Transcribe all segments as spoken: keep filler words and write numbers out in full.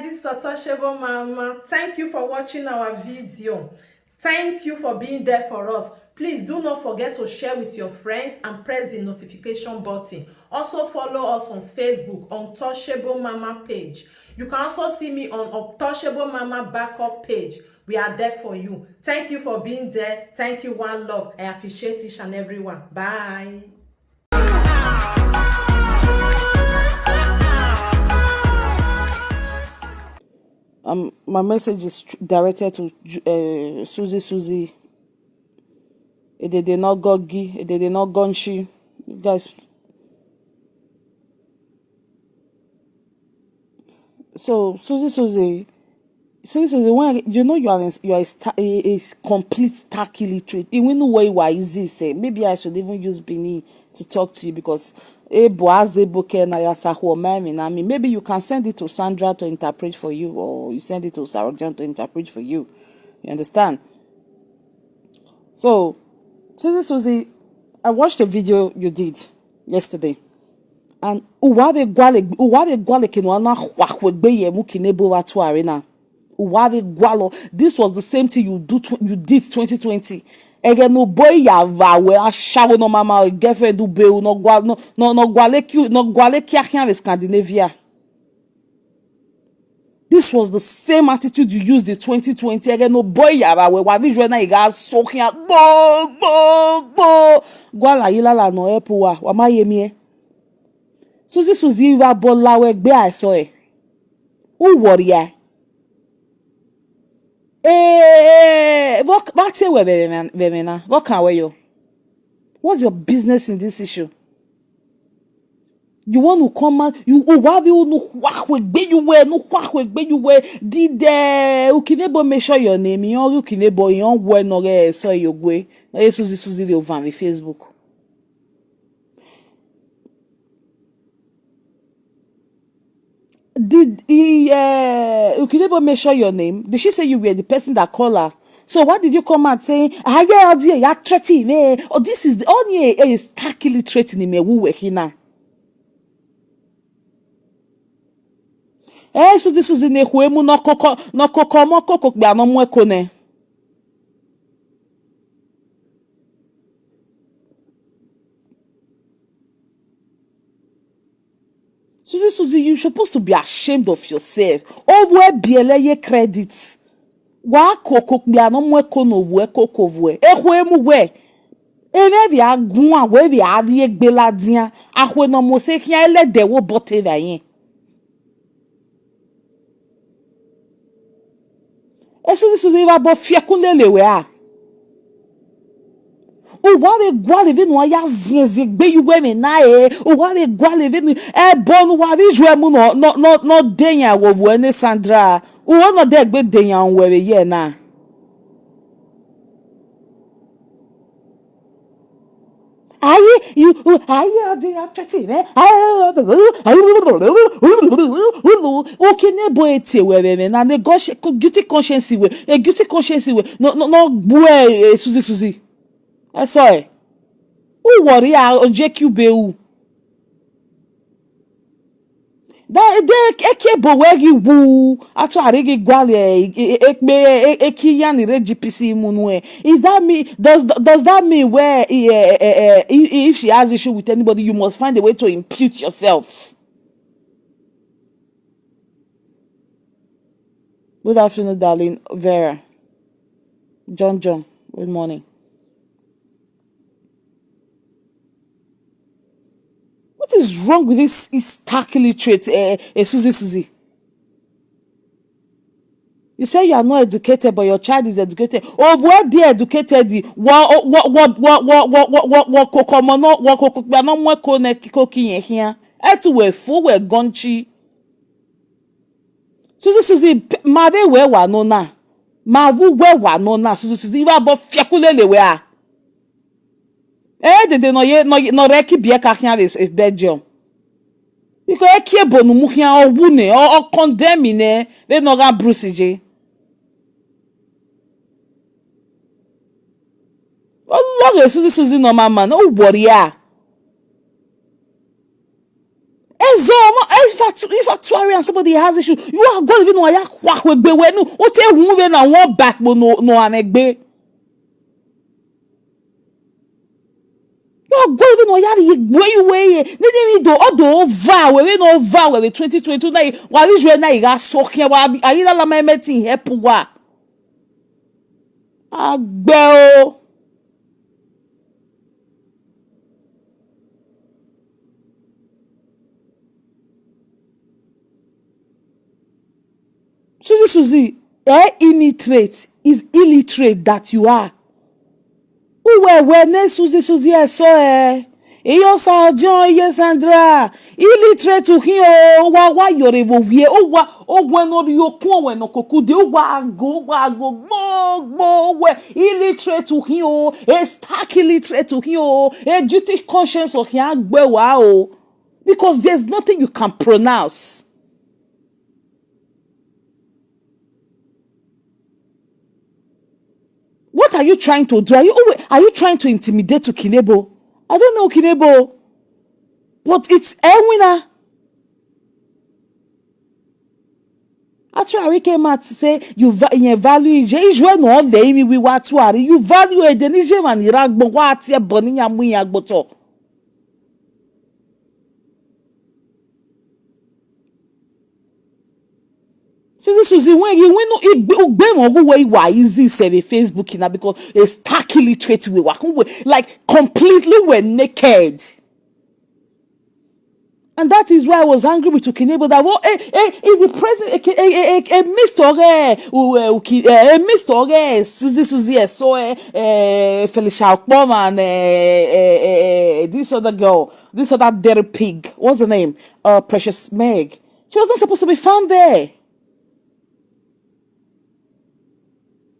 This is Untouchable Mama. Thank you for watching our video. Thank you for being there for us. Please do not forget to share with your friends and press the notification button. Also follow us on Facebook, Untouchable Mama page. You can also see me on Untouchable Mama backup page. We are there for you. Thank you for being there. Thank you, one love. I appreciate each and every one. Bye. Um, my message is tr- directed to Ju- uh, Susie Susie. Edede no gogi, edede no gonshi. You guys. So Susie Susie, Susie Susie, when you know you are in, you are a, sta- a, a complete stark illiterate. Even know where you are easy say. Maybe I should even use Benin to talk to you because Ebo Azeboke na ya sahu o memi na mi. Maybe you can send it to Sandra to interpret for you, or you send it to Sarah John to interpret for you. You understand? So, Susie Susie, I watched the video you did yesterday. And uwave gwale uwave gwale kinu ana hwahwe gbe ye mu kinebo wa tu arena. Uwave gwalo. This was the same thing you do tw- you did twenty twenty. Ege no boy ya va we ashawo no mama girlfriend do be no gwa no no no gwale ki no gwale ki ahian Scandinavia. This was the same attitude you used in twenty twenty. Again, no boy, yara we wa visual na iga so here. Bo bo bo. Gwala yilala no epuwa. Wa ma ye mi e. Susie Susie va bola we gbe I saw e. Who worry e? Eh, what what we we na? What can we yo? What's your business in this issue? You want to come out, you uwavi unu hwahwe gbe you were, nu hwahwe gbe you were. Did uh, Ukinebo make sure your name? You Ukinebo, you don't wear no get so you go. No, you Susie Susie the over on Facebook. Did he uh, Ukinebo make sure your name? Did she say you were the person that called her? So why did you come out saying, "I hear audio, you are threatening me"? Oh, this is the only is tackily threatening me. Who were he now? Eh, so this was in a huemu no koko no koko mo koko gbe ano mo eko ne. Susie Susie, you supposed to be ashamed of yourself. Ovu ebiele ye credit. Wa koko kpe ano mu eko no ovu eko ko vue. Ehwe mu we. Eve vi agun awe vi avi egbe la dia. Ahwe no mo se hia ele de wo bote vi ayen. Esusu susu vi va bo fiekun lele we a. Uwa ve gua le ve nu a ya zienzie gbe yu we me na e. Uwa ve gua le ve nu e bo nu wa vi ju emu no no no no de yan wo vu ene Sandra. Uwo no de gbe de yan we ve ye na. Ayi, you, ayi, adi, atweti, eh? Ayi, ukene bo eti ewe, na ne guilty conscience we, a guilty conscience we. No, no, no, boy, Susie, Susie. I saw it. Who worry? I J Q B U. Da de eke bo we gi wu atu are gi gwale ekpe eki yani re G P C mu nu e. Is that mean, does does that mean where if she has issue with anybody, you must find a way to impute yourself? Good afternoon, darling Vera. John John, good morning. What is wrong with this stark illiterate, uh, uh, Susie Susie? You say you are not educated, but your child is educated. Oh, where they educated? What, what, what, what, what, what, what, what, what, kokomo no, what, kokomo no, what, kone, koki, here. Etu we fu, we gonchi. Susie Susie, ma de we wa no na. Ma vu we wa no na, Susie Susie. Iva bo fiakulele we a. Eh, dede no ye no no reki bie ka hian ve Belgium. Because eki ebo nu mu hian o wu ne o condemn ne ve no ga Bruce je. O lo ge Susie Susie no mama no worry a. Ezo, no, if actu-, if actuary and somebody has issue, you are going to know ya kwa we be we no, o te wu we na one back bo no, no anegbe. You are going to know ya ye gbe you we ye. Ni ni mi do, odo va we, we no va we, we twenty twenty-two na, wa ri jwe na iga so ke, wa ayi la la ma meti help wa. Agbe o. Susie, Susie, eh, illiterate is illiterate that you are. Uwe we ne Susie, Susie, eh, so, eh. Iyo sa ojon, iye Sandra. Illiterate uhin o, wa, wa yore wo wie, o wa, o we no ri okun, o we no koku de, o wa go, o wa go, gbo, gbo, we. Illiterate uhin o, a stark illiterate uhin o, a duty conscience uhin agbe wa o. Because there's nothing you can pronounce. What are you trying to do? Are you alwa-, are you trying to intimidate Ukinebo? I don't know Ukinebo, but it's Ewina. Actually, Arike Mat say you va-, you value Ije. Ije no le imi wi wa tuari. You value Ede ni Ije man iragbo wa ti ebo ni nyamu yagboto. Susie, Susie, when you win, ugbe mo go where you are easy say the Facebook na because a stark illiterate we wa kun we, like, completely we naked. And that is why I was angry with Ukinebo that, well, eh, eh, in the present, eh, eh, eh, eh, eh, Mister Ore, uh, uh, Uki-, eh, eh, Mister Ore, Susie, Susie, eh, so, eh, eh, Felicia Okpom and, eh, eh, eh, eh, this other girl, this other dirty pig, what's the name? Uh, Precious Meg. She was not supposed to be found there.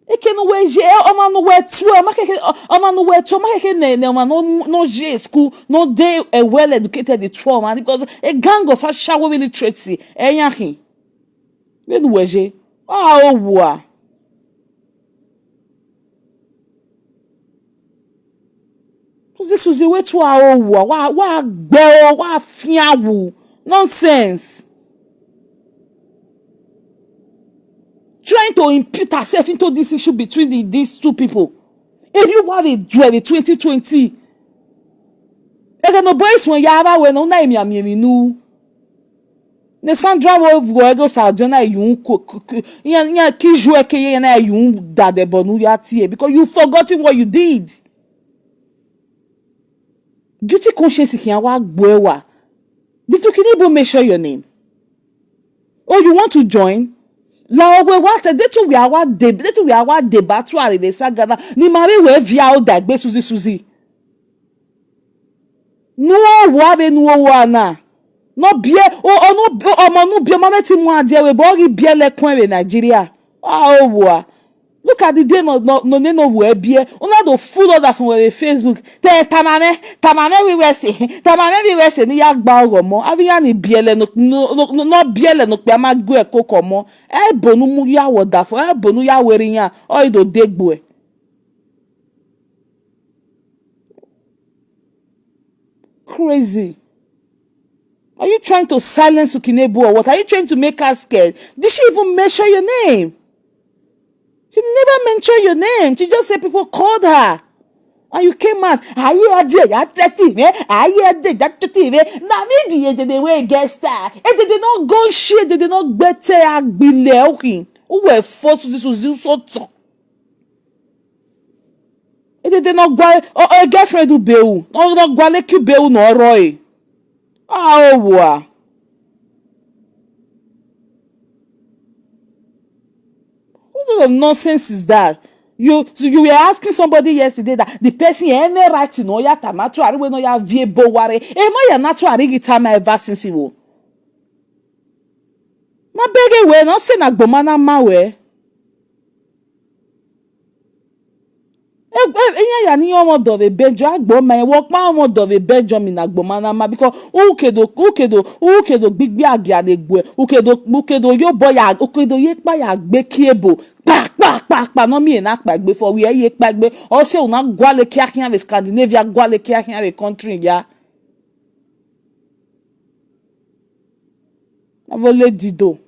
Eke no we je, eh, oma no we tu, oma keke, o-, oma no we tu, oma keke ne, ne, oma no, no je school, no dey, eh, well educated the two, man, because a gang of ashawo illiteracy, eh, yahin. We no we je. Ah, oh, wa. Susie, Susie, we tu a, oh, wa, wa, wa, gbe o, wa, fiawu. Nonsense. Trying to impute herself into this issue between the, these two people. If you want to do it twenty twenty, eke no boys when ya ba we no na imi ami imi nu. Ne Sandra wo vugo ego sa jona yun ko, ko, ko, ya, ya ki ju eke ye na yun dade bonu ya tie, because you forgotten what you did. Guilty conscience ki wa gbe wa. Did you, can you even mention your name? Oh, you want to join? La ogwe wa te, de tu we awa de, de tu we awa de ba tu are be sagana. Ni ma we we via o dagbe Susie, Susie. Nu o wa be nu o wa na. No bie, o, o, no, o, mo nu bie, mo na ti mu adie we, bo gi bie le kwen we Nigeria. Ah, oh, wa. Look at the day no, no, no, no, no, we bie. Una do full order from we Facebook. Te, tamame, tamame we we se. Tamame we we se, ni ya gba ogo mo. Abi ya ni bie le no, no, no, no, no bie le no pe a ma gbe koko mo. E bonu mu ya wo da fo, e bonu ya we ri yan. O i do degbo e. Crazy. Are you trying to silence Ukinebo or what? Are you trying to make her scared? Did she even mention your name? She never mentioned your name. She just said people called her. And you came out. Aye, ade, ya tete me. Aye, ade, ya tete me. Na me di edede we get star. Edede no go share, edede no gbete agbile okin. Uwe force this was so talk. Edede no gwa, o, o, girlfriend u be u. No, no gwa le ki be u no roi. Ah, oh, wa. What kind of nonsense is that? You, so you were asking somebody yesterday that the person any right no ya tamatu ari we no ya vie bo ware. E ma ya natu ari gi tama ever since wo. Ma bege we no se na gboma na ma we. E, e, enye ya ni omo dove bejo agbo ma, e wo pa omo dove bejo mi na gboma na ma, because ukedo, ukedo, ukedo gbigbi agia na egwe, ukedo, ukedo yo bo ya, ukedo ye pa ya gbe ki ebo. Pa, pa, pa, pa, no mi e na pa gbe for we ye pa gbe. O se una gwale kia kia we Scandinavia, gwale kia kia we country ya. Avole dido.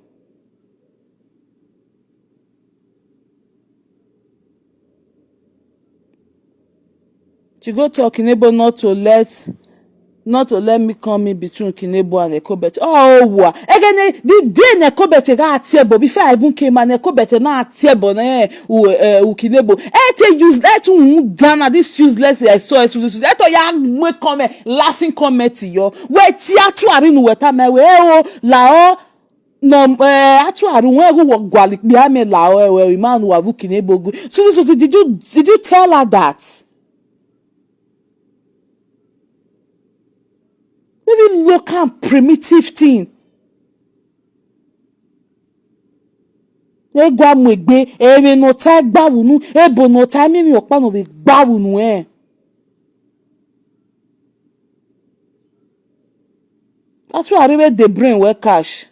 She go tell Kinebo not to let not to let me come in between Kinebo and Ekobete. Oh, wa. Again, eh, the day Nekobete got a table, before I even came and Ekobete na a table, eh, u, eh, u Kinebo. Eh, te use that to dana this useless, eh, so, eh, so, so, so. Eh, to ya, we come, eh, laughing comment to you. We tia tu arinu weta me, we, eh, oh, la, oh, no, eh, atu aru, we, who, wa, gwalik, bi, ame, la, oh, eh, we, man, wa, vu, Kinebo, gu. So, so, so, did you, did you tell her that? Very local and primitive thing. Egwa mwegbe, eme no ta gbawunu, ebo no ta mimi okpa no ve gbawunu, eh. That's why I really the brain well cash.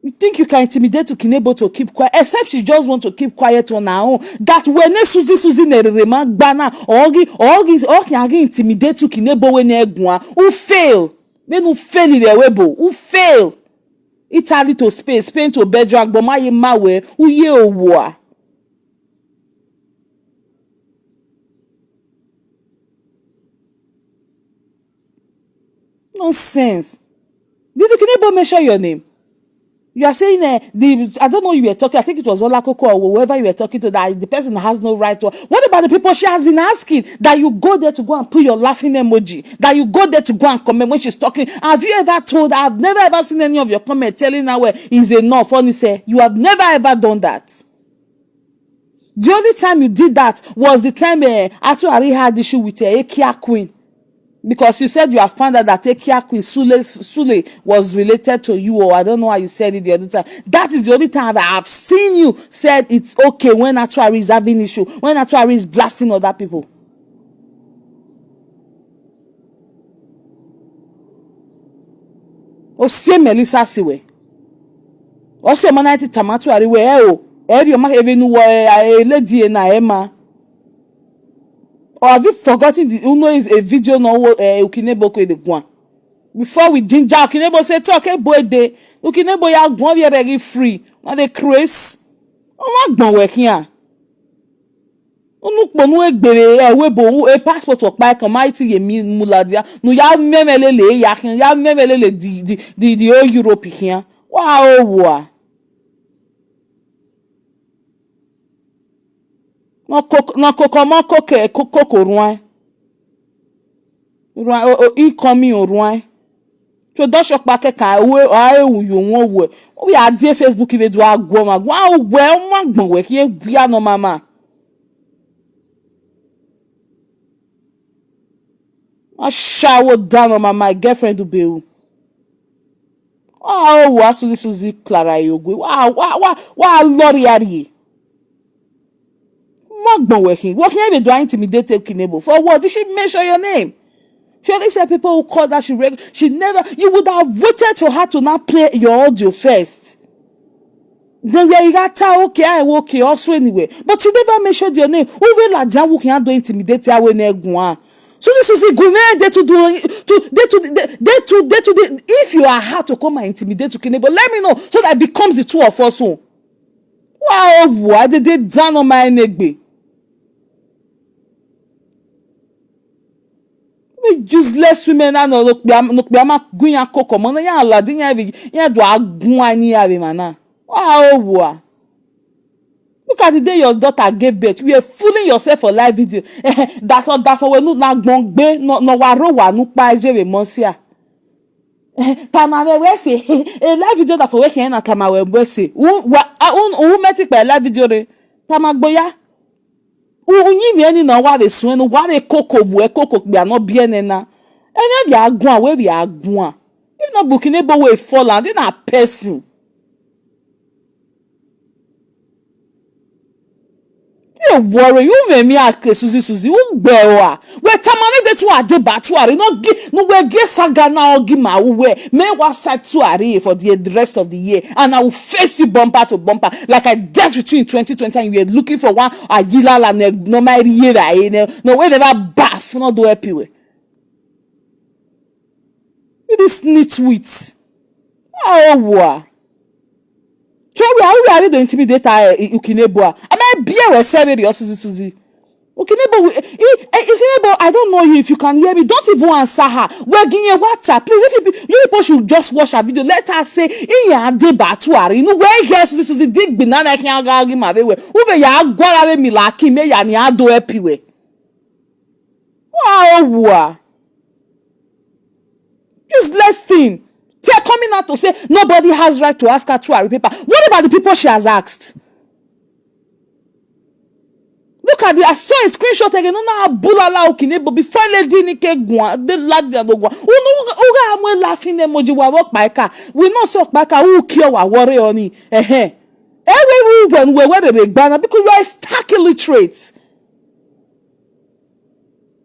You think you can intimidate Kinebo to keep quiet? Except she just want to keep quiet on her own. That when ne Susie Susie ne rere man gbana, ogi, ogi, ogi agi intimidate Kinebo when ne gwa. Who fail? Then who fail in the webo? Who fail? Italy to Spain, Spain to Belgium, agboma ye mawe, who ye owa. Nonsense. Did the Kinebo mention your name? You are saying, eh, the, I don't know, you were talking, I think it was Ola Koko or whoever you were talking to, that the person has no right to. What about the people she has been asking? That you go there to go and put your laughing emoji, that you go there to go and comment when she's talking. Have you ever told her? I've never ever seen any of your comment telling her, well, is enough. Honestly, you have never ever done that. The only time you did that was the time, eh, Atuari had issue with, eh, Ekia Queen. Because you said you have found out that Ekia Queen Sule, Sule was related to you, or I don't know how you said it the other time. That is the only time that I've seen you said it's okay when Atuari is having issue, when Atuari is blasting other people. O se Melissa siwe. O se mana ti tamatu ariwe, eh, o. Eri o ma ebe nu wo, eh, eh, lady e na e ma. Or have you forgotten the, you know, is a video no wo, eh, Ukinebo ko de gwan? Before we ginger, Ukinebo say, "Talk, eh, boy, dey." Ukinebo ya gwan, we are very free. Na dey craze. O ma gbon we kian. Unu kponu egbere, eh, we bo, eh, passport wo pa e kan ma iti ye mi muladia. Nu ya meme lele ya kian, ya meme lele di, di, di, di o Europe kian. Wa o wa. No kok-, no koko mo koke, ko-, koko ruan. Ruan, o, o, incoming o ruan. So do shop pa ke ka, we, a e wu yo won we. We a die Facebook ibe do a gwo ma, gwa we, o ma gbon we, ki e bia no mama. Ma sha wo down on my, my girlfriend do be o. Wa o wa Suzy Suzy Clara Yogwe. Wa, wa, wa, wa lori ari. Ma gbon working. Working every do intimidate Kinebo. For what? Did she mention your name? She only said people who called that she reg-, she never, you would have voted for her to not play your audio first. Then we are ta okay, I okay, also anyway. But she never mentioned your name. Who will like that working and do intimidate her when they go on? Suzy Suzy go there to do, to, they to, they, they to, they to, they, if you are hard to come and intimidate to Kinebo, let me know so that it becomes the two of us. So, wow, why did they down on my negbe? We useless women, I know, look, we are, look, we are not going to cook, man, ya la, din ya bi, ya do a gun ani ya bi, man. Wow, wow. Look at the day your daughter gave birth. You were fooling yourself for live video. That, that for we no na gbon gbe, no, no wa ro wa nu pa eje we mo si a. Tama we we se. A live video that for we ken na tama we we se. U, wa, a, un, u meti pa live video re. Tama gboya. U, u nyi mi eni na wa de sun, enu wa de koko bu, e koko gbe ano bi ene na. Ene bi agun, we bi agun. If not Kinebo we fall, and then a person. They worry you, me, me, ake Suzy Suzy, who bewa? We tamane de tu ade ba tu are, no gi, no we ge saga na ogi ma we. Me wa sa tu are for the, the rest of the year, and I will face you bumper to bumper like I dealt with you in twenty twenty, and you were looking for one ayilala ne, no my year, eh, ne, no we never baff, no do happy we. This nitwit. Oh, wow. True, we are, we are the intimidate uh, Ukinebo. Am I beer we say baby or Susie Susie? Ukinebo, we- eh, eh, Ukinebo, I don't know you if you can hear me. Don't even answer her. We're giving you water. Please, if you, be- you people should just watch her video. Let her say, "Iya de batuari." You know, where yes, this is the big banana. I can't go give my way. Uve ya gwara we milaki me ya ni ado epiwe. Wow, wow. Useless thing. They're coming out to say nobody has right to ask her to her paper. What about the people she has asked? Look at the, I saw a screenshot again. No, no, bulala okine, but before they didn't get one, they laughed the other one. Uno, uga amwe laughing emoji wa work by car. We not so by car who kill wa worry on it. Eh, eh. Every when we were the banana because you are a stark illiterate.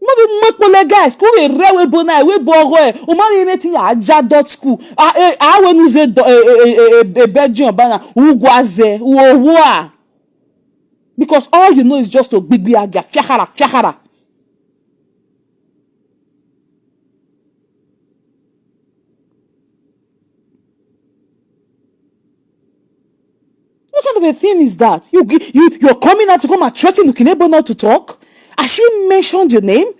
Mo bi mo pole guys, ko we re we bo na we bo go e. O ma ri me ti ya ja dot school. A e a we nu ze do e e e e e bedin oba na. U gwa ze, u owo a. Because all you know is just to gbigbi aga fiakara fiakara. What kind of a thing is that? You you you're coming out to come and threaten Ukinebo not to talk? Has she mentioned your name?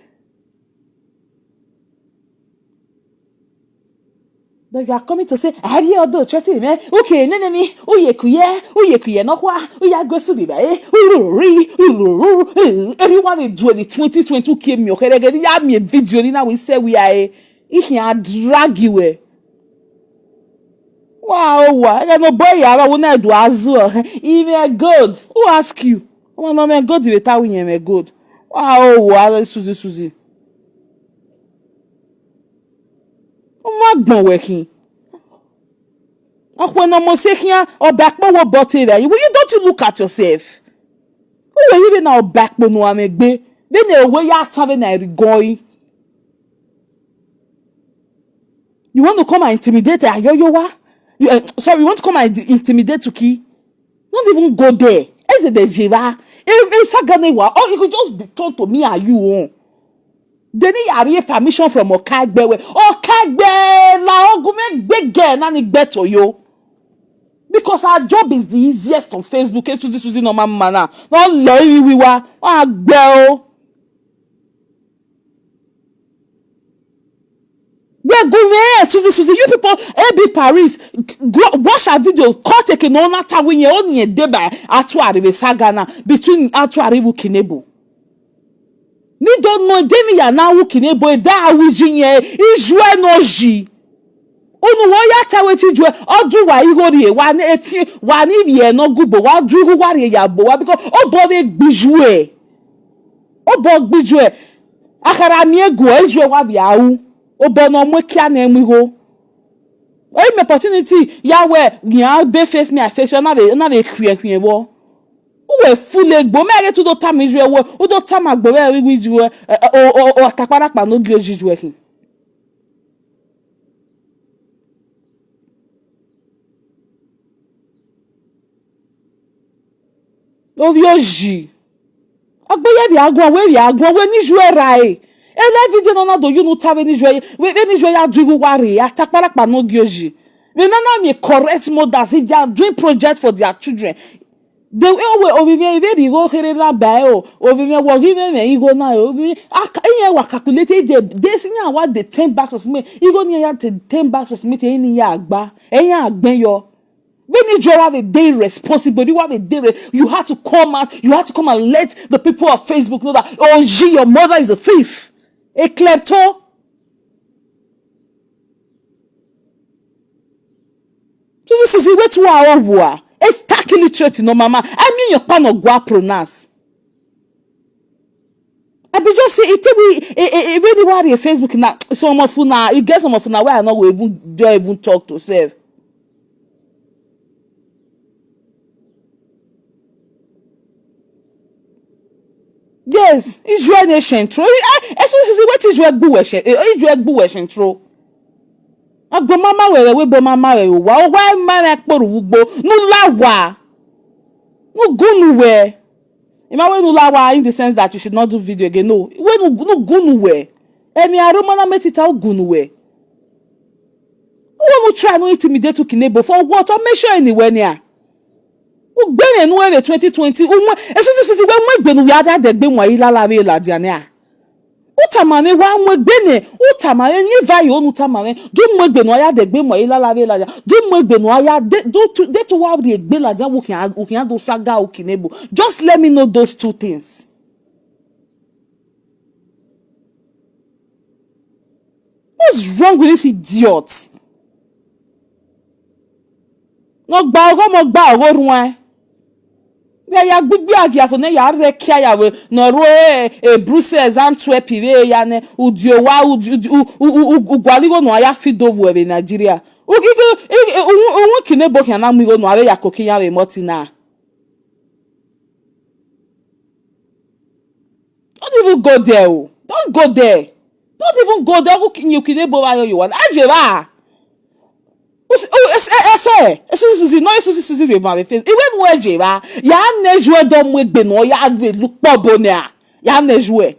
But you are coming to say, "I hear all those threatening me. Okay, no, no, no. Uye kuye, uye kuye no kwa, uye go su biba eh. Ururi, ururu." Everyone is doing the twenty twenty-two came me. Okay, they ya me a video. Ni na we say we are. If you drag you eh. Wow, wow. I got no boy. I got one do as well. In a good. Who ask you? Oh no, me good. The better we me good. Wow, wow. Susie, Susie. Ọmọ agbọ̀n wẹ̀kìn. Ọ̀pọ̀ ẹ̀nà ọmọ ṣé kí á ọba pọ̀ wọ bọ́tẹ̀ rẹ̀. Will you don't you look at yourself? Who will even now back no amegbe? Then a way ya tave na rigoi. You want to come and intimidate Ayoyowa? You, uh, sorry, you want to come and intimidate Tuki? Don't even go there. Eze de Jeva. If Sagane wa, oh, it could just be turned to me and you. Oh. They need a real permission from Okagbe. Okagbe la ogume gbege na ni gbe to yo. Because our job is the easiest on Facebook. Hey, Susie, Susie, no man, man, ah. No lay we wa. Ah, girl. We're going, Susie, Susie. You people, A B Paris, go, watch our video. Call take no na tawin ye only a day by Atuari Sagana between Atuari Kinebo. Ni don't know deni ya na wuki ne boy da wiji nye ijwe no ji. Unu wo ya ta we ti jwe odu wa igori e wa ni eti wa ni ye no gubo wa du igu wa ri ya bo wa because obo de gbijwe. Obo gbijwe. Akara mi ego ijwe wa bi awu. Obo no mo kia na emigo. Oyi me opportunity ya we nya be face me I face you na be na be kwie kwie wo. Uwe fule gbo me age tu do tam ijwe wo. U do tam agbo we wi ju we. O o o atakpara pa no gi ojiju we hin. Ovi oji. Agbo ye bi agun we bi agun we ni ju era e. Ele video no na do you no ta we ni ju we we ni ju ya du igu wa re atakpara pa no gi oji. We na na me correct mothers if they are doing project for their children. The way we ovive very go here na ba o ovive wo give me igo na o ovive aka ihe wa calculate the this ihe wa the ten bags of cement igo ni ya the ten bags of cement ihe ni ya agba ihe agben yo. When you draw have a day responsible, you have a day. Re- you have to come out. You have to come and let the people of Facebook know that oh, she, your mother is a thief, a klepto. Susie, Susie, wetin wa o wua? A stark illiterate, no mama. I mean, your pan of gua pronounce. I be just say it take me a a a really worry Facebook na some of una you get some of una wey I no go even dare even talk to sef. Yes, Israel nation true. Excuse me, what Israel gbuwe shen? Israel gbuwe shen true. Agbo mama wewe we bo mama wewe wa o wa ma na kporu wugbo nu la wa. Nu gunu we. Ima we nu la wa in the sense that you should not do video again. No, we nu nu gunu we. Emi aroma na metita gunu we. Who want to try no intimidate Ukinebo for what? Or make sure anywhere near. Ugbere nu ere twenty twenty. Umwe, esisi sisi we mwe gbenu ya da de gbe mwa ila la re la dia ne a. Utamare wa mwe gbene, utamare ni va yo nu tamare. Du mwe gbenu ya de gbe mwa ila la re la dia. Du mwe gbenu ya de, du tu, de tu wa re gbe la dia, wo kian, wo kian do saga Ukinebo. Just let me know those two things. What's wrong with this idiot? No gba ogo mo gba ogo ruwan. Ya ya gbigbi agi afo ne ya re kia ya we no ro e, e Brussels, Antwerp re ya ne udio wa udi udi u u u u ugwali go no ya fido wo we Nigeria. Ugigo uwu kine bo kia na mi go no are ya koki ya we moti na. Don't even go there o. Don't go there. Don't even go there. Who kin you kine bo wa yo yo wa. Ajera. Eso e, eso Suzy, no eso Suzy re ma be face. Iwe mu ejera. Ya ne jue do mu egbe no ya re lu po bo ne a. Ya ne jue.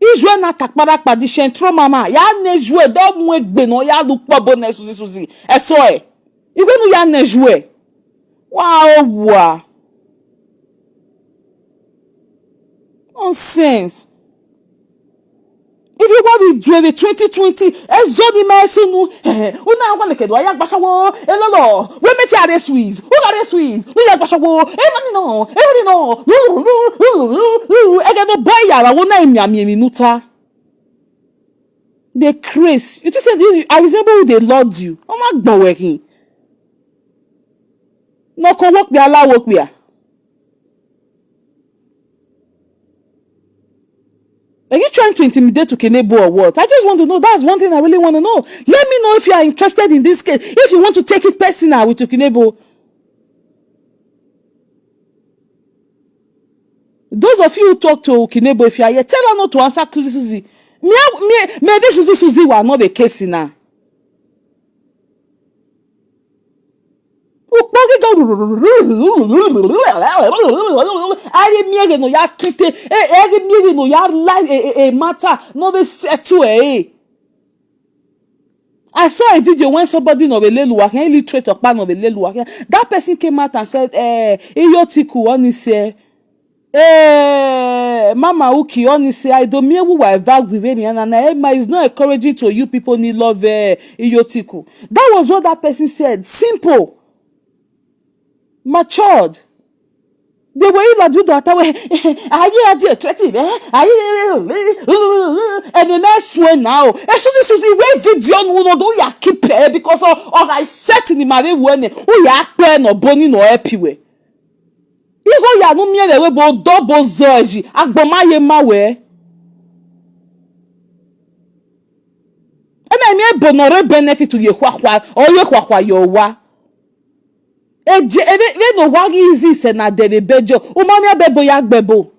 Ijue na takpara kpadi shentro mama. Ya ne jue do mu egbe no ya lu po bo ne Suzy Suzy. Eso e. Iwe nu ya ne jue. Wow, wow. Nonsense. If you want to do it twenty twenty, ezoni ma esunu. Eh, una wa le kedo ya gbashawo. Elolo. We meti are Swiss. Una are Swiss. We ya gbashawo. Everybody know. Everybody know. Ege no boy ya wa wo na emi ami emi nuta. They craze. You think say this, I resemble who they lord you. Oh my God, working. No ko work be allow work be. Are you trying to intimidate Ukinebo or what? I just want to know. That's one thing I really want to know. Let me know if you are interested in this case. If you want to take it personal with Ukinebo. Those of you who talk to Ukinebo, if you are here, tell her not to answer Suzy Suzy. Me, me, me, this Suzy Suzy will not be case now. Ukpogi go. Ari miege no ya tite. Eh, ari miege no ya lie. Eh, eh, eh, matter no be settle. Eh. I saw a video when somebody no be lelu wa, illiterate okpa no be lelu wa. That person came out and said, eh, Iyotiku, honestly, eh, Mama Uki, honestly, I don't mean who I vag with any and Emma is not encouraging to you people need love, eh, Iyotiku. That was what that person said. Simple. Matured. They were in Ladu Data where I hear the threat, eh? I hear and the next one now. Eh, Suzy Suzy, where video no do ya keep eh because of, of I set in the mare when who ya pe no boni no happy way. Igo ya no mi le we bo do bo zoji agboma ye ma we. And I mean bonore benefit to ye hwahwa or ye hwahwa yo wa. Eje ebe ebe no wagi izi se na dere bejo. Umami abebo ya gbebo.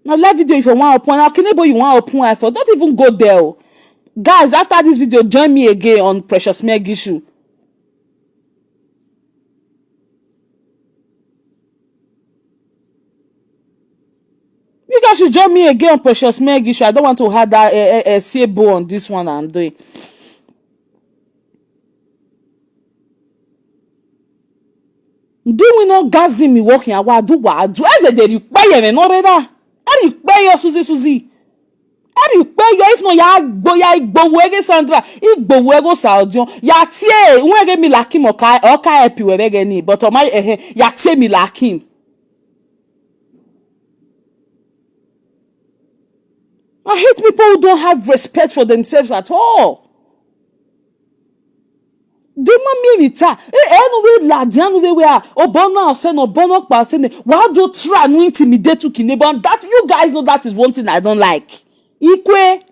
Na live video if you want open, na Ukinebo you want open eye for. Don't even go there. Oh. Guys, after this video, join me again on Precious Meg issue. You guys should join me again on Precious Meg issue. I don't want to have that uh, uh, uh, sebo on this one I'm doing. Ndi wi no gazi mi wo hin awa du wa du eze de ri pe ye me no re da. E ri pe yo Suzy Suzy. E ri pe yo if no ya gbo ya igbo wo ege Sandra, igbo wo ego Saudi. Ya tie won ege mi lakim o ka o ka epi we ege ni but o ma eh ya tie mi lakim. I hate people who don't have respect for themselves at all. Dima mi rita. E enu we la di anu we we a. Obona ose no bono pa ose ne. Why do try no intimidate Ukinebo? And that you guys know that is one thing I don't like. Ikwe.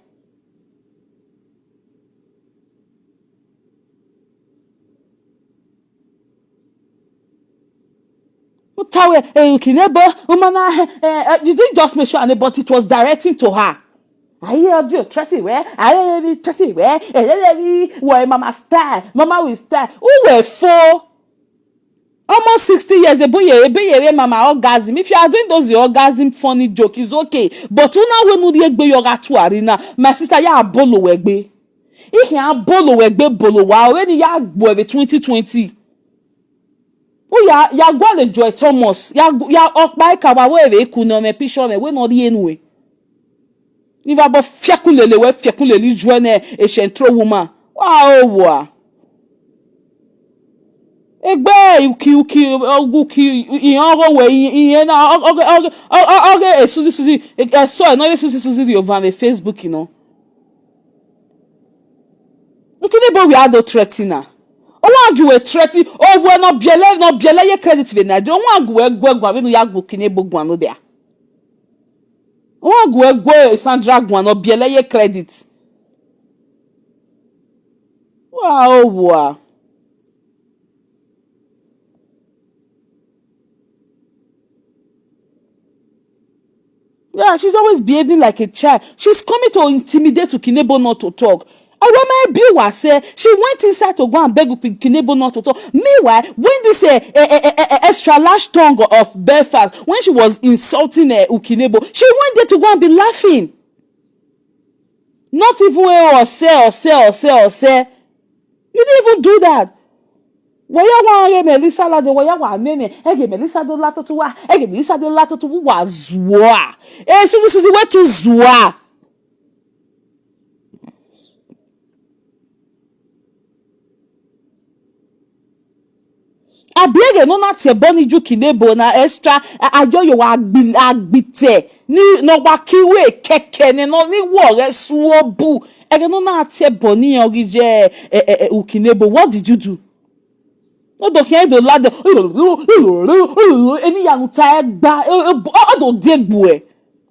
Utawe, eh, Ukinebo, umana, eh, eh, you didn't just make sure, but it was directing to her. Aye, audio, Tracy, where? Aye, Tracy, where? Eh, eh, eh, where Mama style, Mama will style. Who were for? Almost sixty years, ebe ye, ebe ye, mama orgasm. If you are doing those your orgasm funny joke, it's okay. But una we nu die gbe yoga to arena. My sister, ya bolo we gbe. Ihe a bolo we gbe bolo wa, we ni ya gbo ebe twenty twenty. O ya, ya gwa le Joy Thomas. Ya, ya okpa ka wa we ebe ku no me picture me, we no di enu e. Niva bo fiakulele we fiakulele jwene e central woman. Wa o wa. Egbe uki uki uki iyan go we iyan na oge oge oge e Suzy Suzy e so e no e Suzy Suzy di over me Facebook, you know. Uki ni bo we ado threaten na. O wa gi we threaten over no biele no biele ye credit we na. O wa gi we gwe gwa we no ya gu kini bo gwa no there. Wa gu egwe Sandra gwan no biele ye credit. Wa o wa. Yeah, she's always behaving like a child. She's coming to intimidate Ukinebo not to talk. Awamae Biwa said she went inside to go and beg Ukinebo not to talk. Meanwhile, when this uh, uh, uh, uh, extra large tongue of Belfast, when she was insulting uh, Ukinebo, she went there to go and be laughing. Not even a ose, ose, ose, ose. You didn't even do that. Waya wa age Melissa la de waya wa meme age Melissa do la to wa age Melissa do la to wa zua. Eh, Suzy Suzy we to zua. Abiege no na tie boni ju kinebo na extra ajoyo wa agbite ni no wa kiwe keke ni no ni wo re suobu ege no na tie boni ogije ukinebo. What did you do? No do kin do lade eni ya nuta egba o do degbu e.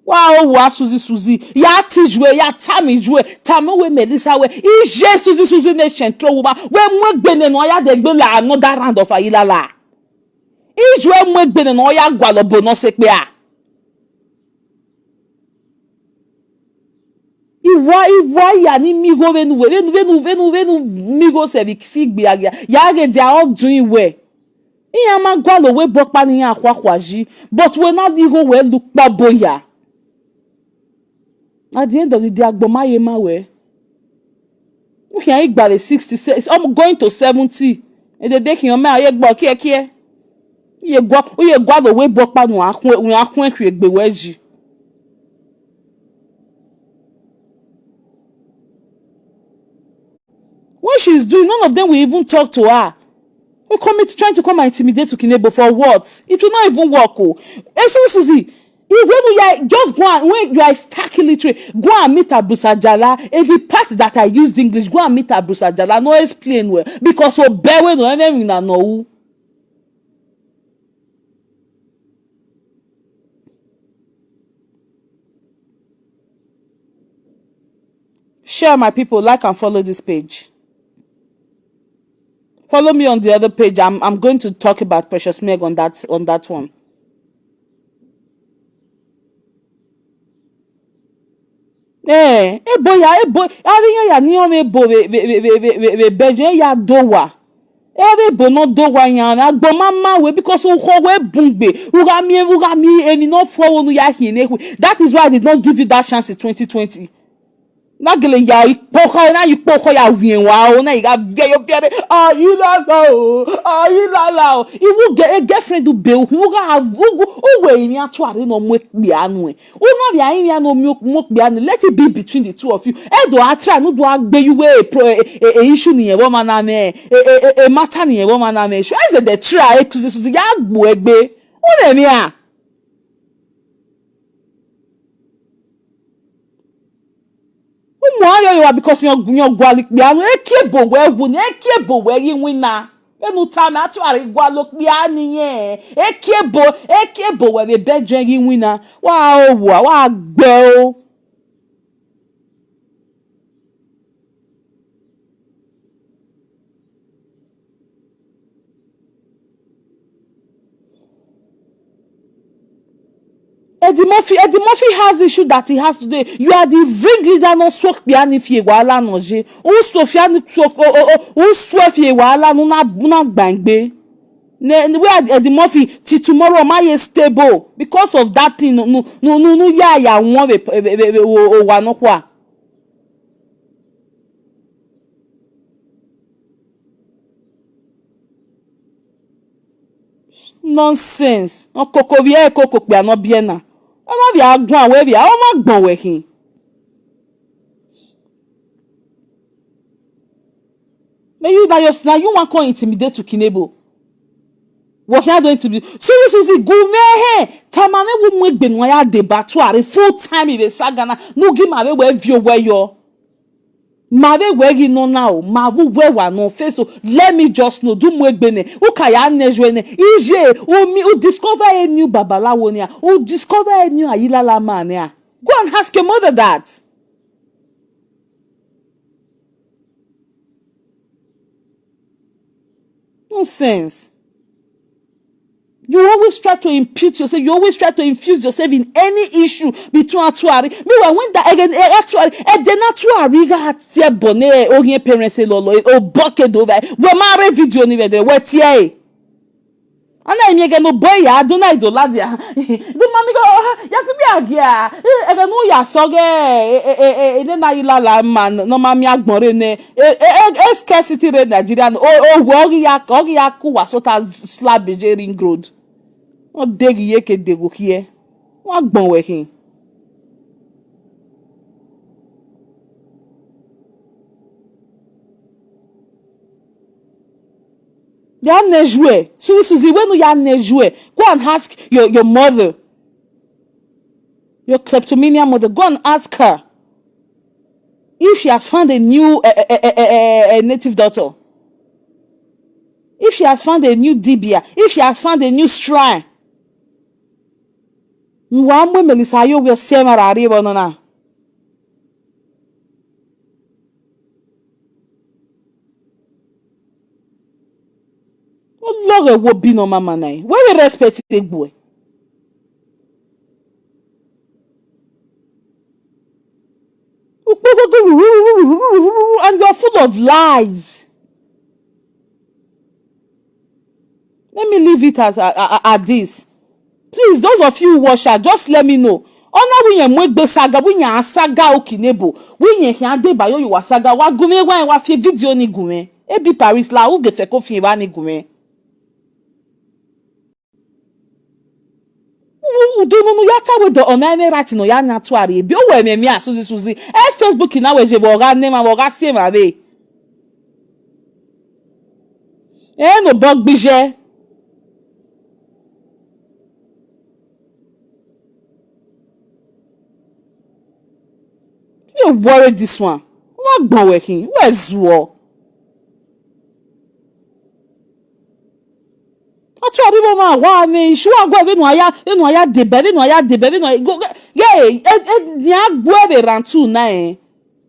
Wa o wa Suzy Suzy ya ti jue ya ta mi jue ta mi we Melissa we ije Suzy Suzy ne central woman we mu egbe ne no ya de gbe la another round of ayilala. Ijue mu egbe ne no ya gwa lo bo no se pe a. Iwa iwa ya ni migo venu we venu venu venu venu migo se bi si gbe ya ya ge they are all doing well. Iya ma gwa lo we bo pa ni ya khwa khwa ji but we na di ho we lu pa boya. At the end of the day, agboma ye ma we. We can eat by the sixty, I'm going to seventy. And they take your man, ye gbo kie kie. Ye gwa, ye gwa the way bokpa no akwe, we akwe kwe gbe weji. When she's doing, none of them will even talk to her. We come in trying to come and intimidate Ukinebo for what? It will not even work. Oh, Suzy, if when you are just go and when you are a stark illiterate, go and meet Abusajala. In the part that I used English, go and meet Abusajala. No explain well because Obewe no enemy na no. Share, my people, like and follow this page. Follow me on the other page. I'm I'm going to talk about Precious Meg on that on that one. Eh, ebo ya ebo. Ari ya ya ni ome ebo be be be be be be be beje ya dowa. Ere bo no do wa yan agbo mama we because u ho we bungbe u ga mi u ga mi emi no fo onu ya hin ehu. That is why I did not give you that chance in twenty twenty. Na gele ya ipo ko na ipo ko ya wien wa o na iga vie yo vie be ayi la la o ayi la la o iwu ge girlfriend u be u ga u u we ni atu are no mu ekpe anu e. Una via in ya no mi mo pe and let it be between the two of you. Edo atra no do agbe you we a pro a, a, a issue ni ewo mana me a, a, a, a matter ni ewo mana me. Sure is the try to this ya gbo egbe. Una mi a. Umu ayo yo because yo yo gwali pe anu e ki ebo we wu ni e ki ebo we yi wina. Enu ta me atu are gwalo pe ani yen. E ki ebo e ki ebo we be beje yi wina. Wa o wa wa gbe o. Eddie Murphy, Eddie Murphy has the issue that he has today. You are the ringleader, no swok piani fi wala no je. U so fiani swok o o o u swe fi wala no na na gbangbe. Ne, ne, where Eddie Murphy till tomorrow, ma ye stable because of that thing. No, no, no, no, no, yeah, yeah, one we, we, we, we, we, we, we, no, kwa. Nonsense. No koko bi e koko pe ano bi e na. Ama bi agun awe bi a o ma gbon we kin. May you now, now you want come intimidate to Kinebo. What you are going to do? Suzi, Suzi, gume he. Tamane wu mu egbe no ya deba to are full time ibe sagana. No gi ma we we vio we yo. Ma we we gi no na o. Ma wu we wa no face o. Let me just know. Du mu egbe ne. U ka ya ne jwe ne. Ije, u mi, u discover a new babalawo ne. U discover a new ayilala man ne. Go and ask your mother that. Nonsense. You always try to impute yourself. You always try to infuse yourself in any issue between Atuari. Meanwhile, when that again, eh, Atuari, eh, then Atuari got here bone, eh, oh, your parents say, "Lolo, eh, oh, bucket over." We marry video ni we de, we tie. Ana imi ege no boy ya, do na ido ladia. Do mami go, oh, ya kubi agia. Eh, ege no ya soge, eh, eh, eh, eh, ne na ilala man, no mami agbore ne. Eh, eh, eh, eh, scarcity rate Nigeria, no, oh, oh, wo gi ya, wo gi ya ku wa sota slab beje ring road. No degi ye ke dego kie. Wa gbon we kin. Ya ne jwe. Suzi, Suzi, when you ya ne jwe, go and ask your, your mother, your kleptomania mother. Go and ask her if she has found a new, eh, eh, eh, eh, eh, eh, native doctor. If she has found a new dibia, if she has found a new shrine. Nwa mgbe Melissa yo we se mara ari bo no na. Love wo bi no mama na. Where we respect the boy? And you're full of lies. Let me leave it as, at, at, at this. Please, those of you who watch her, just let me know. Ona winye mwegbe saga, winye asaga okinebo, winye hiande bayo yuwa saga, wa gume wa wa fi video ni gume. Ebi Paris la, u ge fe ko fi wa ni gume. U, u, u, do no, no, ya ta we do ona ne right no ya na tuari. Ebi o we me mi a Suzi, Suzi. E Facebook na we je bo ga ne ma, bo ga se ma be. E no bog bije. You worry this one. Wa gbon we kin. Where's wo? Atu abi bo ma wa me. Isu agwa be no aya, be no aya debe, be no aya debe, be no go. Yeah, e, e, ni agwa be rantu na, eh.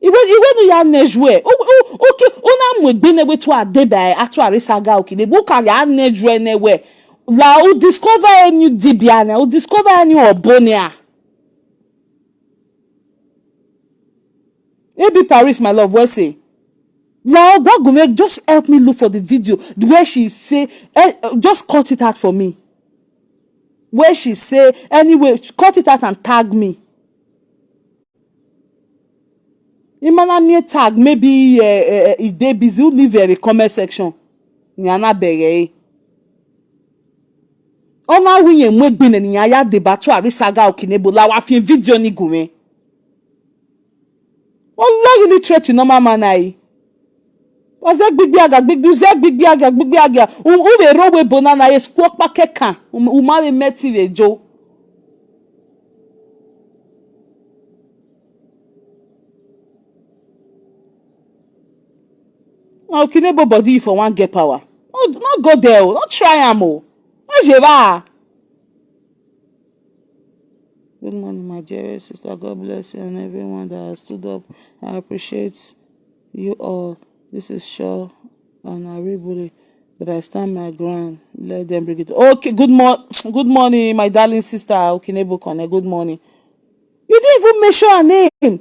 Iwe, iwe no ya nejwe. U, u, u ki, u na mu egbe ne we tu adebe, atu ari saga okinebo. U ka ya nejwe ne we. La u discover a new dibia ne, u discover a new obonia. A B Paris, my love, we say. La Obagume, just help me look for the video where she say, eh, eh, just cut it out for me. Where she say, anyway, cut it out and tag me. Imana me tag, maybe, eh, eh, eh, e dey busy, u leave a comment section. Ni ana bere, eh. Ona winye mwegbe ne ni ya deba tu ari saga okinebo la wa fi video ni gume. Olori literate normal man ayi. Oze gbigbi aga, gbigbi, ze gbigbi aga, gbigbi aga. U, u we ro we bona na ye squawk pa kekan. U, u ma we meti we jo. Na okinebo body for one get power. No, no go there o. No try am o. No jeva. Good morning, my dearest sister. God bless you and everyone that has stood up. I appreciate you all. This is Shaw and Aribule, but I stand my ground. Let them bring it. Okay, good mo-, good morning, my darling sister Okinebo Kone. Good morning. You didn't even mention her name. You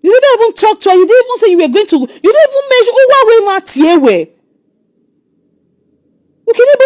didn't even talk to her. You didn't even say you were going to. You didn't even mention. Oh, why we not here? Where? Okinebo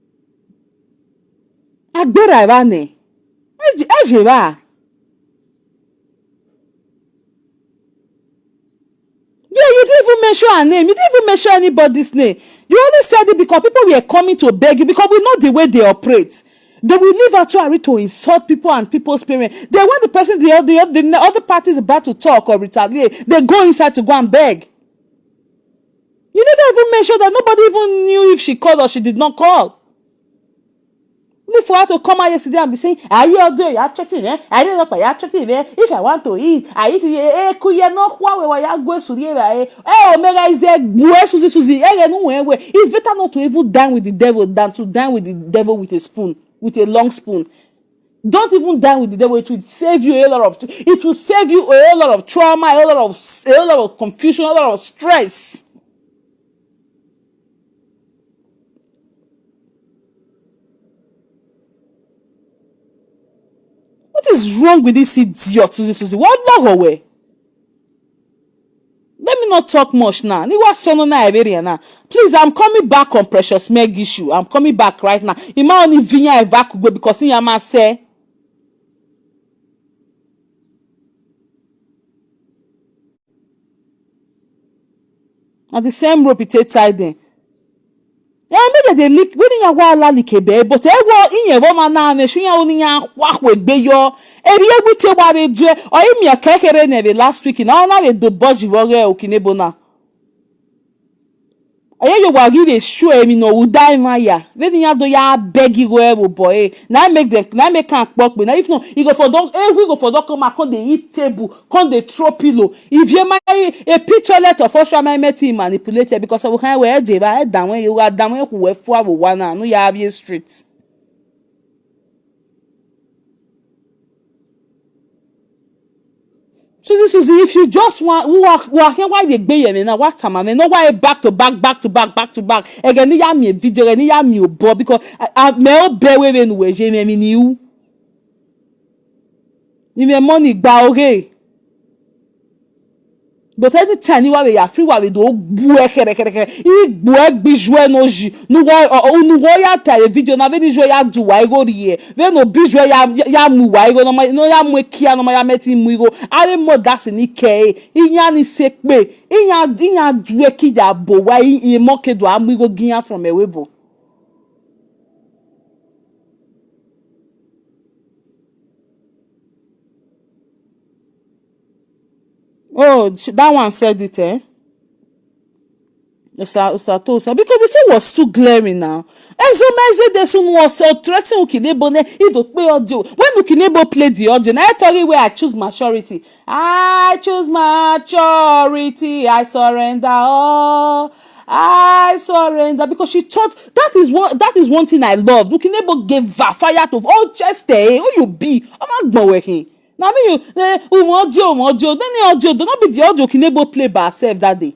Agbera eba ne. Eje eba. Yeah, you didn't even mention her name. You didn't even mention anybody's name. You only said it because people were coming to beg you, because we know the way they operate. They will leave Atuari to insult people and people's parents. Then when the person, the, the, the other party is about to talk or retaliate, they go inside to go and beg. You never even mentioned that. Nobody even knew if she called or she did not call. Only for her to come out yesterday and be saying, "Are you out there? You are threatening, eh? Are you not? You are threatening, eh? If I want to eat, I eat, eh? Eh, kuye no kwa we wa ya gwe suri, eh, eh. Eh, Omega is a gwe Susie, Susie, eh, eh, no, eh, eh." It's better not to even dine with the devil than to dine with the devil with a spoon, with a long spoon. Don't even dine with the devil. It will save you a lot of, it will save you a lot of trauma, a lot of, a lot of confusion, a lot of stress. What is wrong with this idiot, Susie, Susie? What, no, way? Let me not talk much now. Ni wa sono na Iberia now. Please, I'm coming back on Precious Meg issue. I'm coming back right now. Ima oni vinya evakugbe because he yama say. Na the same rope e take tie dem. Eh, make dem dey lick, when ya wa ala like be, but e wo iye wo ma na me shu ya oni ya kwa kwe gbe yo. E bi egwu te wa be due, o imi e kekere ne be last week, na ona be do boji wo ge okinebo na. Oye yo wa give a show emi no u die ma ya. When ya do ya beg you go e wo boy. Na make dem, na make am kpokpe. Na if no, e go for don, e go for don come and come dey eat table, come dey throw pillow. If you my a pit toilet of Osho, my met him manipulated because of kind where they buy that when you are down when who were for one, no, you have your streets. Susie, Susie, if you just want, who are, who are here, why they be here now? What time? I mean, no, why back to back, back to back, back to back? Again, ni ya mi video, ni ya mi obo because I, I me obe we we no we je me mi ni u. Ni me money gba oge. But anytime ni wa we ya free wa we do gbu e kere kere kere. I gbu e gbiju e no ji. Nu wo, o, o, nu wo ya ta e video na ve ni jo ya du wa igo ri e. Ve no bi jo ya, ya, ya mu wa igo no ma, no ya mu e kia no ma ya meti mu igo. Are mo da si ni ke e. Inya ni se pe. Inya, inya du e ki ya bo wa i, i mo ke do a mu igo ginya from e we bo. Oh, sh- that one said it, eh? Osa, Osa to Osa. Because the thing was too glaring now. Ezo Meze Desun was so threatening Ukinebo. Ne, he do play audio. When Ukinebo played the audio, now I told you where I choose maturity. I choose maturity. I surrender all. I surrender because she thought that is one that is one thing I love. Ukinebo gave her fire to all chest. Eh, who you be? I'm not going with him. Now me you eh, um, audio, um, audio. Then the audio, don't be the audio Ukinebo play by herself that day.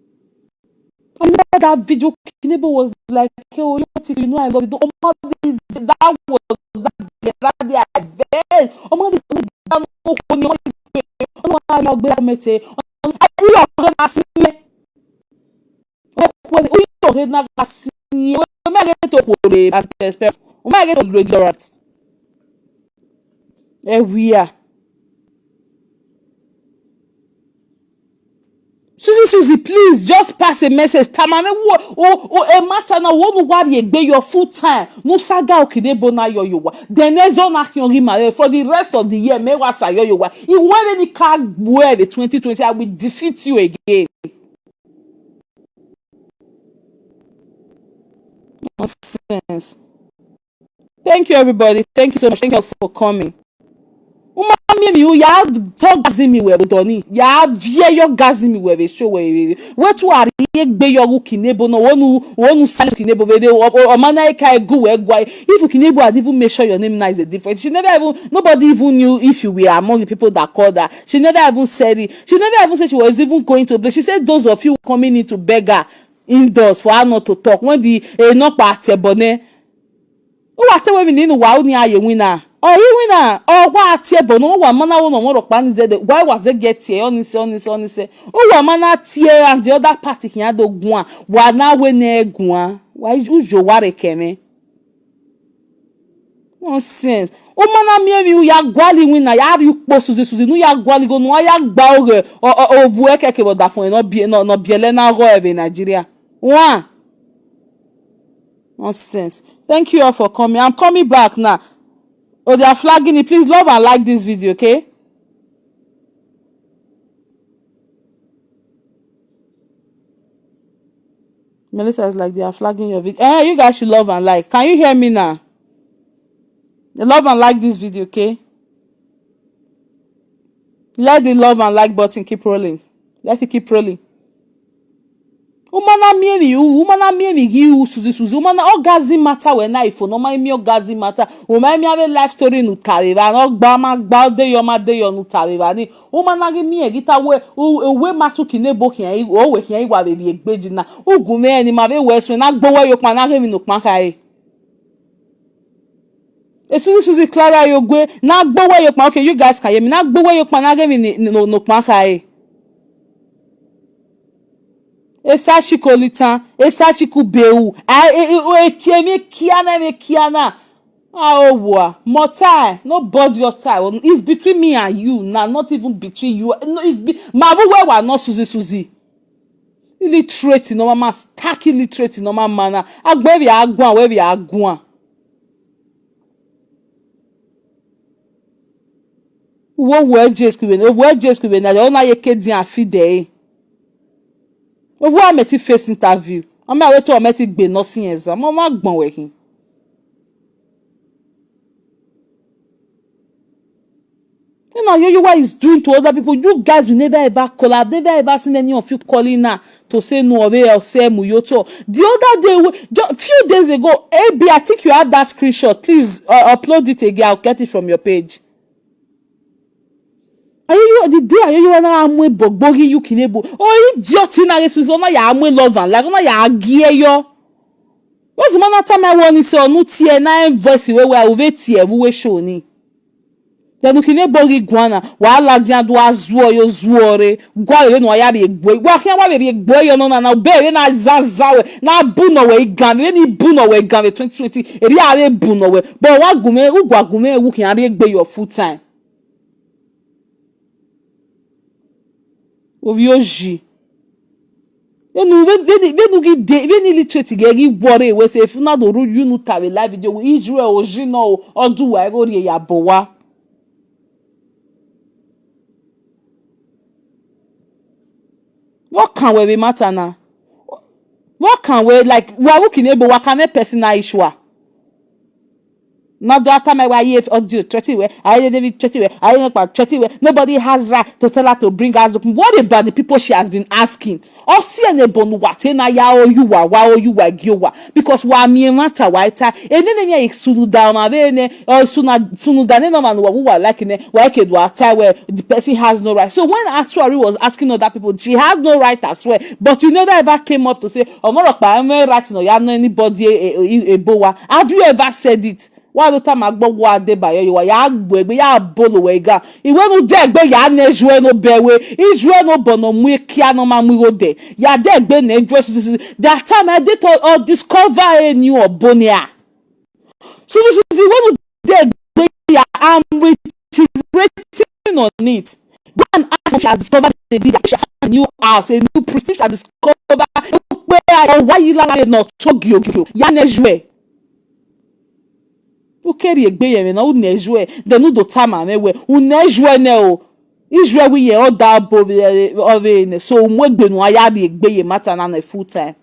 I remember that video. Kinebo was like, "Hey, oh, you know, I love you." Omo, that was that day, that day I vex. Omo, Ewia. Susie, Susie, please just pass a message. Tamane wo o o e matter na wo nu wari egbe your full time. Nu saga okidebo na yo yo wa. Then ezo na kion ri mare for the rest of the year. Me wa sa yo yo wa. I were ni ka gbe the twenty twenty. I will defeat you again. Nonsense. Thank you, everybody. Thank you so much. Thank you all for coming. Uma mi mi u ya zo gazi mi we doni. Ya vie yo gazi mi we be show we. We tu ari egbe yo ru kinebo no. Wonu wonu sale kinebo we de o mana e ka egu we gwa. If kinebo had even make sure your name now is a different. She never even, nobody even knew if you were among the people that called her. She never even said it. She never even said she was even going to play. She said those of you coming in to beg her indoors for her not to talk. When the eh, not part eh, bonnet. Who are telling me ninu wa uni aye wina? Oh, he wina. Oh, wa tie bono wa mana wo no woro pa ni zede. Why was they get here? Oni se, oni se, oni se. Who wa mana tie and the other party here do gwa. Wa na we ne gwa. Why ujo ware keme? Nonsense. O mana mi emi u ya gwali wina ya ri po Susie Susie nu ya gwali go nu ya gba oge o o ovu eke ke boda fun e no bi no no biele na go eve Nigeria. One. Nonsense. Thank you all for coming. I'm coming back now. Oh, they are flagging it. Please love and like this video, okay? Melissa is like, "They are flagging your video." Eh, you guys should love and like. Can you hear me now? Love and like this video, okay? Let the love and like button keep rolling. Let it keep rolling. Uma na miemi u, uma na miemi gi u, Suzi Suzi. Uma na orgasm matter we na ifo no ma mi orgasm matter. Uma mi ave life story nu tare ba no gba ma gba de yo ma de yo nu tare ba ni. Uma na gi mi e gita we u we ma tu kine bo kian o we kian wa be bi egbeji na. Ugu me ni ma be we so na gbo we yo pa na ge mi no pa kai. E Suzi Suzi Clara yo gwe na gbo we yo pa. Okay, you guys can hear me. Na gbo we yo pa na ge mi ni no no pa kai. Esa chiko litan, esa chiku beu. A e e o e kie me kiana me kiana. Ah, oh, boy. More time. No body your time. It's between me and you now, not even between you. No, it's be, ma bu we wa no Suzi Suzi. Illiterate no ma stuck illiterate no ma mana. Agbe bi agwa we bi agwa. Wo wo Jesus ku we, wo Jesus ku we na yo na ye ke din afi de. Wo ameti face interview. Ama we to ameti gbe no sin exam. Mo ma gbon we kin. You know, Yoyowa is doing to other people. You guys will never ever call. I've never ever seen any of you calling her to say no or else say Muyoto. The other day, we- ju- few days ago, A B, I think you have that screenshot. Please uh, upload it again. I'll get it from your page. Are you the day are you wanna amwe bogbogi you kinebo? Oh, idiot in a so na ya amwe love and like na ya gie yo. What's the matter? My one is on tie na voice we we we tie we show ni. Then you can bogi guana. Wahala dia do azuo yo zuore. Gwa yo no ya be egbo. Wa kian wa be egbo yo no na na be na zazawe. Na buno we igan. Ni buno we igan twenty twenty. Eri are buno we. But wa gume, ugwa gume, wu kian be egbe your full time. Ovioji. Venu venu venu gi de venu illiterate ge gi worry we say if una do ru you no tawe live video we Israel oji no odu wa ego ri ya bo wa. What can we be matter now? What can we like wa wu kinebo wa can personal issue? Na do ata my wa ye audio thirty we. I didn't even thirty we. I didn't pa thirty we. Nobody has right to tell her to bring us up. What about the people she has been asking? Or see any bonu wa te na ya o you wa wa o you wa gi o wa because wa mi e matter wa ita. E ne ne mi e sunu da ma be ne o sunu sunu da ne no man wa wa like ne wa ke do ata we the person has no right. So when Atuari was asking other people, she has no right as well. But you never ever came up to say, "Omoro pa me right no ya no anybody e, e, e, ebo wa." Have you ever said it? Wa do ta ma gbo wa de ba yo wa ya gbo egbe ya bolo we ga. Iwe nu de egbe ya ne jue no be we. Ijue no bono mu kia no ma mu wo de. Ya de egbe ne jue su su. That time I did to or discover a new obonia. So so so when you dey gbe ya, I'm reiterating on it. Go and ask if you have discovered a deed, if you have a new house, a new prestige, you have discovered where I why you like not so gyo gyo. Ya ne jue. U keri egbe ye me na u ne jue. Then u do tama me we. U ne jue ne o. Israel we ye o da bo ve ove ne. So u mu egbe nu aya di egbe ye matter na na full time.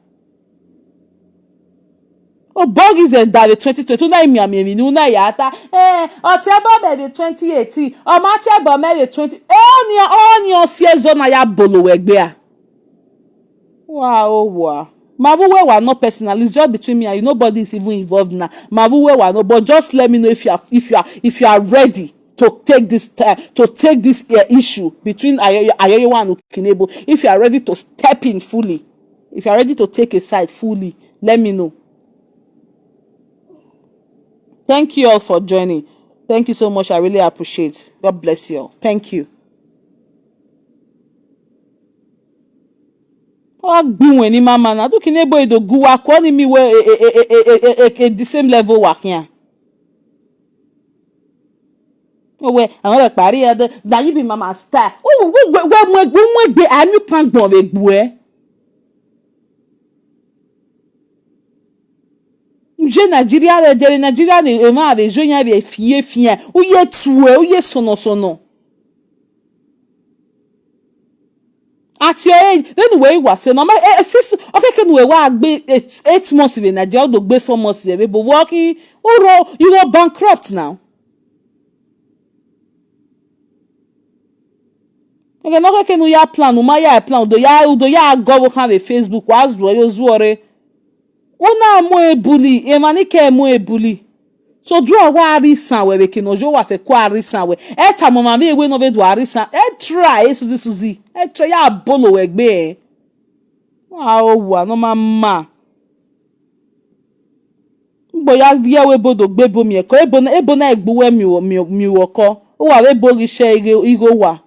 O bogi ze da ve twenty twenty na imi ami emi nu na ya ta. Eh, o te bo me ve twenty eighteen. O ma te bo me ve twenty. O ni o ni o si ezo na ya bolo we gbe a. Wow, wow. Mavu we wa not personal. It's just between me and you. Nobody is even involved now. Mavu we wa no, but just let me know if you are if you are if you are ready to take this time to take this uh, issue between Ayoyo, Ayoyo and Kinebo. If you are ready to step in fully, if you are ready to take a side fully, let me know. Thank you all for joining. Thank you so much. I really appreciate. God bless you all. Thank you. Wa gbinwe ni mama na duki nebo edo guwa ko ni mi we e, e, e, e, e, e, e, the same level wa kian. Owe, àwọn ọ̀rẹ́ parí ẹ̀ dẹ́, that you be mama star. Ó wọ́n wọ́n wọ́n wọ́n wọ́n wọ́n gbé àmì kan gbọ̀n rẹ̀ gbù ẹ́. Nje Nigeria rẹ jẹrẹ Nigeria ni ema rẹ jo yan rẹ fie fie. Uye tue, uye sono sono. At your age, then we wa say no ma eh, eh, six okay can we wa gbe eight, eight months in Nigeria, do gbe four months in but working uro you are bankrupt now. Ege no keke nu ya plan, uma ya plan, udo ya, udo ya go wo kan be Facebook, wa zuo yo zuo re. Una mo e bully, e mani ke mo e bully. So do a wa arisan we, we ke no jo wa fe ko arisan we. E ta mo ma mi we no be do arisan. E try, e Suzi Suzi. E try ya bolo we gbe. Wa o wa no ma ma. Ngbo ya ye we bodo gbe bo mi eko, ebo na, ebo na egbu we mi wo, mi wo, mi wo ko. O wa we bo ri she ige, igo wa.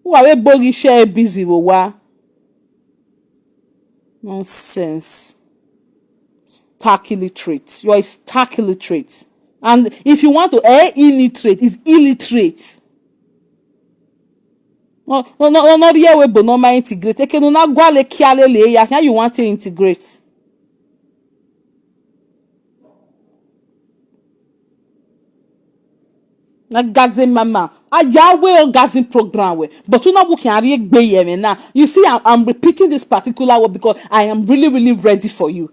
O wa we bo ri she busy wo wa. Nonsense. Stark illiterate. You're a stark illiterate. And if you want to, eh, illiterate is illiterate. No, no, no, no, no, yeah, we but no ma integrate. Eke no na gwale kiale le ya. Can you want to integrate? Na gazin mama. A ya we o gazin program we. But una wo can ari egbe ye me na. You see, I'm, I'm repeating this particular word because I am really, really ready for you.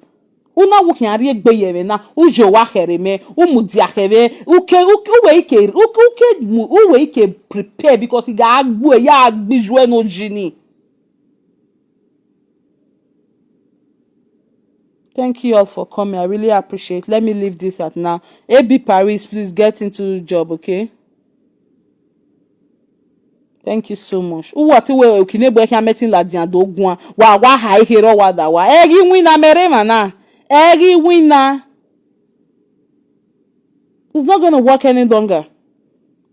Una wo can ari egbe ye me na. Ujo wa here me. Umudi akere. Uke, uke, uwe ike, uke, uke, mu- uwe ike prepare because iga agbu ya agbi jwe no jini. Thank you all for coming. I really appreciate. Let me leave this at now. A B Paris, please get into job, okay? Thank you so much. Uwa ti we okine gbe kan metin la dian do gun. Wa wa ha ihe ro wa da wa. Egi win na mere mana. Egi win na. It's not going to work any longer.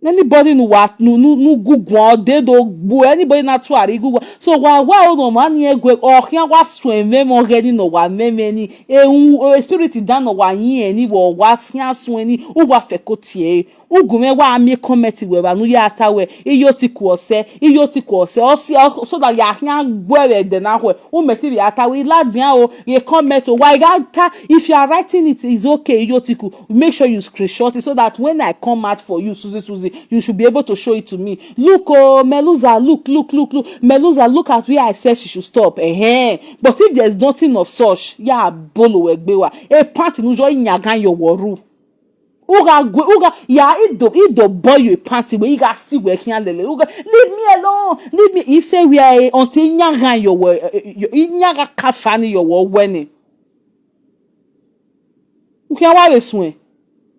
Anybody nu wa nu nu nu gugu o de do gbu, anybody na tu ari gugu. So wa wa o no ma ni egwe o kian wa swen me mo ge ni no wa me me ni. E un o spirit da no wa yin e ni wo wa sian swen ni u wa fe ko tie. Ugu me wa mi comment we ba nu ya ta we. Iyo ti ku ose, iyo ti ku ose. O si o- so that ya kian gbe we de na we. U me ti ya ta we la dian o. Ye comment o wa ga ta. If you are writing it, it's okay. Iyo ti ku. Make sure you screenshot it so that when I come out for you, Suzi Suzi, you should be able to show it to me. Look, oh, Meluza, look, look, look, look. Meluza, look at where I said she should stop. Eh, but if there's nothing of such, ya bolo we gbe wa. E pant nu jo nyagan yo woru. Uga gwe, uga ya ido ido boy you pant we iga si we kian lele. Uga leave me alone. Leave me. He say we are until nyagan yo we. Nyaga kafani yo wo weni. Ukian wa we swen.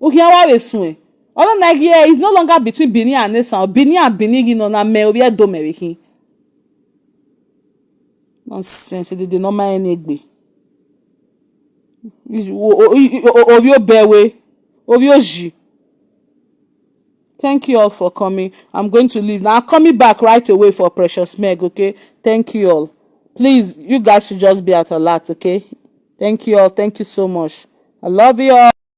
Ukian wa we swen. Ọlọ́run na igi ẹ is no longer between Benin and Esan. Benin and Benin, you know, na me obi edo me wekin. Nonsense, they dey no mind any egbe. Obi obewe, obi oji. Thank you all for coming. I'm going to leave now. I'm coming back right away for Precious Meg, okay? Thank you all. Please, you guys should just be at alert, okay? Thank you all. Thank you so much. I love you all.